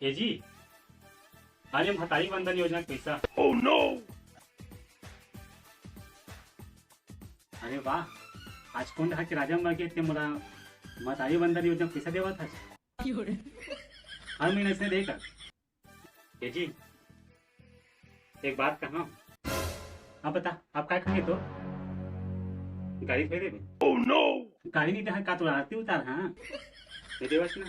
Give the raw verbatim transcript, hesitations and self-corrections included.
ए जी, अरे महतारी वंदन योजना के पइसा। Oh no! अरे वाह, आज कोन डहर के राजा मर गे ते मोला महतारी वंदन योजना के पइसा देवत हस? हर महीना अइसने दे कर। ए जी, एक बात कहा, अब बता, आप काय खाए तो? गाड़ी फेरे में। Oh no! गाड़ी नहीं दे, का तोला आरती उतार, हाँ? दे देवस ना।